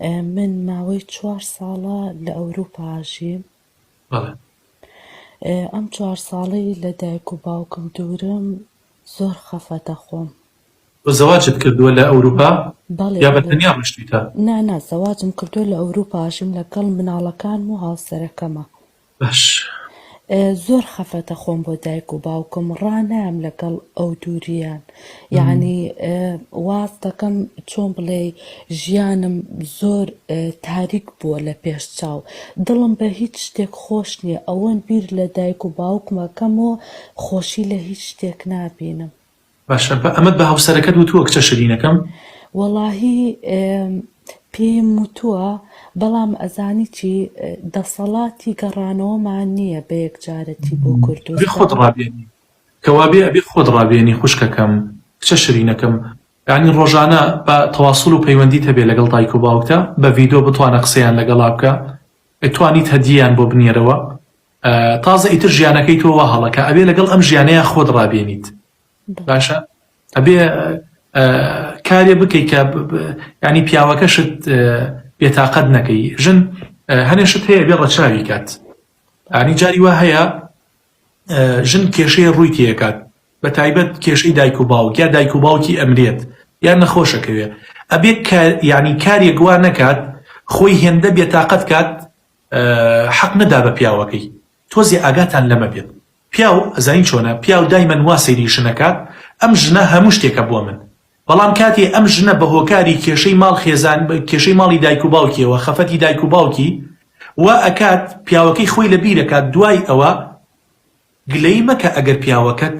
من ماوەی چوار ساڵە لە ئەوروپا ئەژیم. بەڵێ. ئەم چوار ساڵەی لە دایک و باوکم دوورم زۆر خەفەتە خۆم. تۆ زەواجت کردووە لە ئەوروپا بەڵێ یا بە بەڵێ. تەنیا ڕۆیشتوویتە؟ نا نا زەواجم کردووە لە ئەوروپا ئەژیم لەگەڵ مناڵەکانم و هاوسەرەکەمە. باش. زۆر خەفەتە خۆم بۆ دایک و باوکم ڕانایەم لەگەڵ ئەو دووریان یەعنی واز دەکەم چۆن بڵێی ژیانم زۆر تاریک بووە لە پێش چاو دڵم بە هیچ شتێک خۆش نییە ئەوەن بیر لە دایک و باوکم ئەکەمەوە خۆشی لە هیچ شتێک نابینم. باشە بە ئەمەت بە هاوسەرەکەت وتووە کچە شرینەکەم؟ وەڵاهی پێیم وتووە بەڵام ئەزانی چی دەسەڵاتی گەڕانەوەمان نییە بە یەکجارەتی بۆ ئەبێ خۆت کوردستان. ڕابێنی کەوابێ ئەبێ خۆت ڕابێنی خوشکەکەم کچە شرینەکەم یانی ڕۆژانە با تەواسول و پەیوەندیت هەبێ لەگەڵ دایک و باوکتا بە ڤیدۆ بتوانە قسەیان لەگەڵا بکە توانیت هەدیەیان بۆ بنێرەوە تازە ئیتر ژیانەکەی تۆ وا هەڵەکە ئەبێ لەگەڵ ئەم ژیانەیە خۆت ڕابێنیت باشە ئەبێ کارێ بکەی کە ینی پیاوەکەشت بێتاقەت نەکەی ژن هەنێ شت هەیە بێ ڕەچاوی کات ینی جاری وا هەیە ژن کێشەی ڕووی تێکات بە تایبەت کێشەی دایک و باوک یا دایک و باوکی ئەمرێت یان نەخۆشەکەوێ ئەبێ ینی کارێک وا نەکات خۆی هێندە بێتاقەت کات حەق نەدا بە پیاوەکەی تۆزێ ئاگاتان لەمە بێت پیاو ئەزانی چۆنە پیاو دایمەن وا سەیری ژن ئەکات ئەم ژنە هەموو شتێکە بۆ من بەڵام کاتێ ئەم ژنە بە هۆکاری کێشەی ماڵ خێزان کێشەی ماڵی دایک و باوکیەوە خەفەتی دایک و باوکی وا ئەکات پیاوەکەی خۆی لە بیر ئەکات دوای ئەوە گلەیی مەکە ئەگەر پیاوەکەت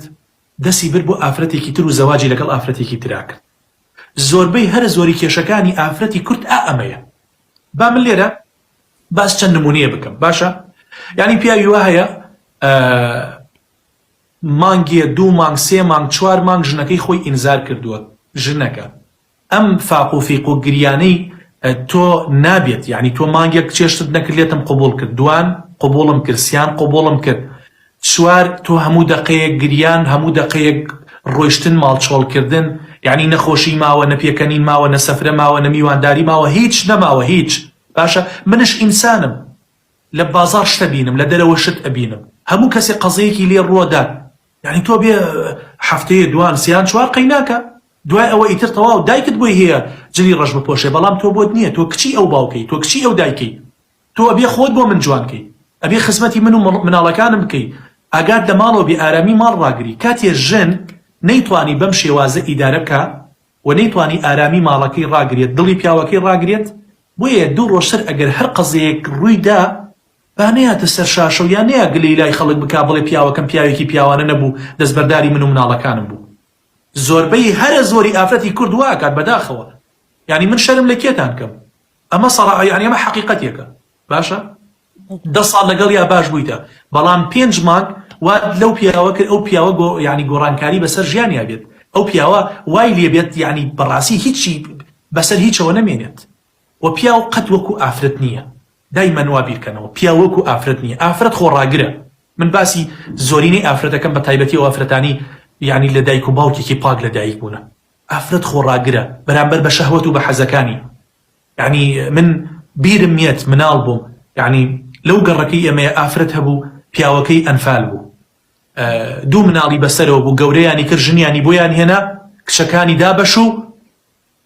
دەسی برد بۆ ئافرەتێکی تر و زەواجی لەگەڵ ئافرەتێکی ترا کرد زۆربەی هەرە زۆری کێشەکانی ئافرەتی کورد ئا ئەمەیە با من لێرە باس چەند نمونەیە بکەم باشە یعنی پیاوی وا هەیە مانگێ دوو مانگ سێ مانگ چوار مانگ ژنەکەی خۆی ئینزار کردووە ژنەکە ئەم فاق و فیق و گریانەی تۆ نابێت یعنی تۆ مانگێک چێشتت نەکرد لێتم قبول کرد دوان قبوڵم کرد سیان قبوڵم کرد چوار تۆ هەموو دەقەیەک گریان هەموو دەقەیەک ڕۆیشتن ماڵ چۆڵکردن یعنی نەخۆشی ماوە نە پێکەنین ماوە نە سەفرە ماوە نە میوانداری ماوە هیچ نەماوە هیچ باشە منش ئینسانم لە بازاڕ شت ئەبینم لە دەرەوە شت ئەبینم هەموو کەسێ قەزەیەکی لێ ڕوەدات یعنی تۆ بێ هەفتەیە دوان سیان چوار قەیناکە دوای ئەوە ئیتر تەواو دایکت بۆی هەیە جلی ڕەش بپۆشێ بەڵام تۆ بۆت نییە تۆ کچی ئەو باوکەی تۆ کچی ئەو دایکەی تۆ ئەبێ خۆت بۆ من جوان کەی ئەبێ خزمەتی من و مناڵەکانم بکەی ئاگات لە ماڵەوە بێ ئارامی ماڵ ڕاگری کاتێ ژن نەیتوانی بەم شێوازە ئیدارە بکا و نەیتوانی ئارامی ماڵەکەی ڕاگرێت دڵی پیاوەکەی ڕاگرێت بۆیە دوو ڕۆژ تر ئەگەر هەر قەزیەیەک ڕووی دا با نەیاتە سەر شاشە و یان نەیا گلەی لای خەڵک بکا بڵێ پیاوەکەم پیاوێکی پیاوانە نەبوو دەستبەرداری من و مناڵەکانم بوو زۆربەی هەرە زۆری ئافرەتی کورد وا ئەکات بەداخەوە یانی من شەرم لە کێتان کەم ئەمە سەڕا یانی ئەمە حەقیقەتێکە باشە دە ساڵ لەگەڵیا باش بوویتە بەڵام پێنج مانگ وات لەو پیاوە کرد ئەو پیاوە گۆ یعنی گۆڕانکاری بەسەر ژیانیا بێت ئەو پیاوە وای لێ بێت یعنی بەڕاستی هیچی بەسەر هیچەوە نەمێنێت و پیاو قەت وەکو ئافرەت نییە دایمەن وا بیرکەنەوە پیاو وەکو ئافرەت نییە ئافرەت خۆڕاگرە من باسی زۆرینەی ئافرەتەکەم بە تایبەتی ئەو ئافرەتانی یعنی لە دایک و باوکێکی پاک لە دایک بوونە ئافرەت خۆڕاگرە بەرامبەر بە شەهوەت و بە حەزەکانی یەعنی من بیرم یەت مناڵ بووم یەعنی لەو گەڕەکەی ئێمەیە ئافرەت هەبوو پیاوەکەی ئەنفال بوو دوو مناڵی بەسەرەوە بوو گەورەیانی کرد ژنیانی بۆیان هێنا کچەکانی دابەش و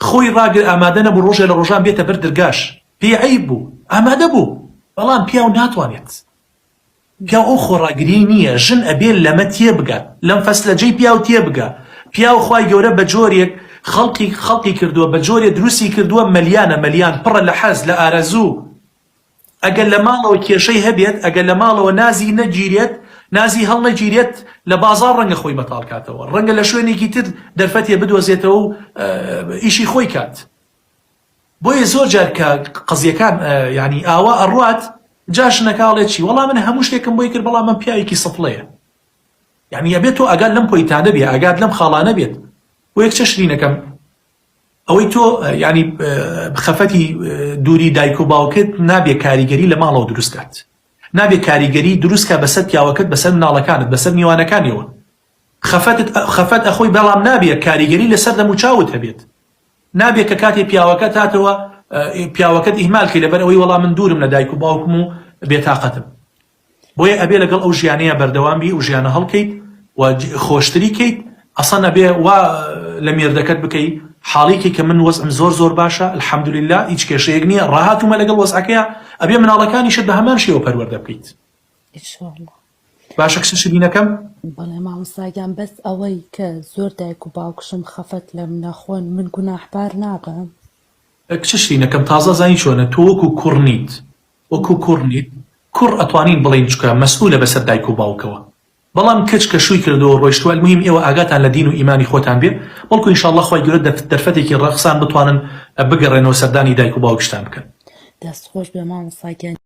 خۆی ڕاگر ئامادە نەبوو ڕۆژێ لە ڕۆژان بێتە بەر درگاش پێی عەیب بوو ئامادە بوو بەڵام پیاو ناتوانێت پیاو ئەو خۆڕاگریەی نییە، ژن ئەبێ لەمە تێبگات، لەم فەسلەجەی پیاو تێبگا، پیاو خوای گەورە بە جۆرێک خەڵقی خەڵقی کردووە، بە جۆرێ دروستی کردووە مەلیانە مەلیان پڕە لە حەز، لە ئارەزوو، ئەگەر لە ماڵەوە کێشەی هەبێت، ئەگەر لە ماڵەوە نازی نەگیرێت، نازی هەڵنەگیرێت، لە بازاڕ ڕەنگە خۆی بەتاڵ کاتەوە، ڕەنگە لە شوێنێکی تر دەرفەتێ بدۆزێتەوە و ئیشی خۆی کات. بۆیە زۆر جار کە قەزیەکان یانی ئاوا ئەڕوات جا ژنەکە ئەڵێ چی وەڵا من هەموو شتێکم بۆی کرد بەڵام من پیاوێکی سپڵەیە یعنی ئەبێت تۆ ئاگات لەم point انە بێ ئاگات لەم خاڵانە بێت بۆ یەک چەشرینەکەم ئەوەی تۆ ینی خەفەتی دووری دایک و باوکت نابێ کاریگەری لە ماڵەوە دروست کات نابێ کاریگەری دروستکە بەسەر پیاوەکەت بەسەر مناڵەکانت بەسەر میوانەکانیەوە خەفەتت خەفەت ئەخۆی بەڵام نابێ کاریگەری لەسەر دەموچاوت هەبێت نابێ کە کاتێ پیاوەکەت هاتەوە. پیاوەکەت ئیهمال کەی لەبەر ئەوەی وەڵا من دوورم لە دایک و باوکم و بێتاقەتم. بۆیە ئەبێ لەگەڵ ئەو ژیانەیا بەردەوام بی ئەو ژیانە هەڵکەیت و خۆشتری کەیت ئەسڵەن ئەبێ وا لە مێردەکەت بکەی حاڵی کەی کە من وەزعم زۆر زۆر باشە الحمدللە هیچ کێشەیەک نییە ڕاهاتوومە لەگەڵ وەزعەکەیا ئەبێ مناڵەکانیشت بە هەمان شێوە پەروەردە بکەیت. ان شاء اللە. باشە کچە شیرینەکەم. بەڵێ مامۆستا گیان بەس ئەوەی کە زۆر دایک و باوکشم خەفەت لەم نەخۆن من گوناحبار نابم؟ کچە شیرینەکەم تازە ئەزانی چۆنە تۆ وەکو کوڕ نیت وەکو کوڕ نیت کوڕ ئەتوانین بڵێین چکە مەسئولە بەسەر دایک و باوکەوە بەڵام کچ کە شوی کردووە و ڕۆیشتوە المهم ئێوە ئاگاتان لە دین و ئیمانی خۆتان بێ بەڵکو ان شاء اللە خوای گەورە دەرفەتێکی ڕەخسان بتوانن بگەڕێنەوە سەردانی دایک و باوکیشتان بکەن. دەست خۆش بێ مامۆستا گیان.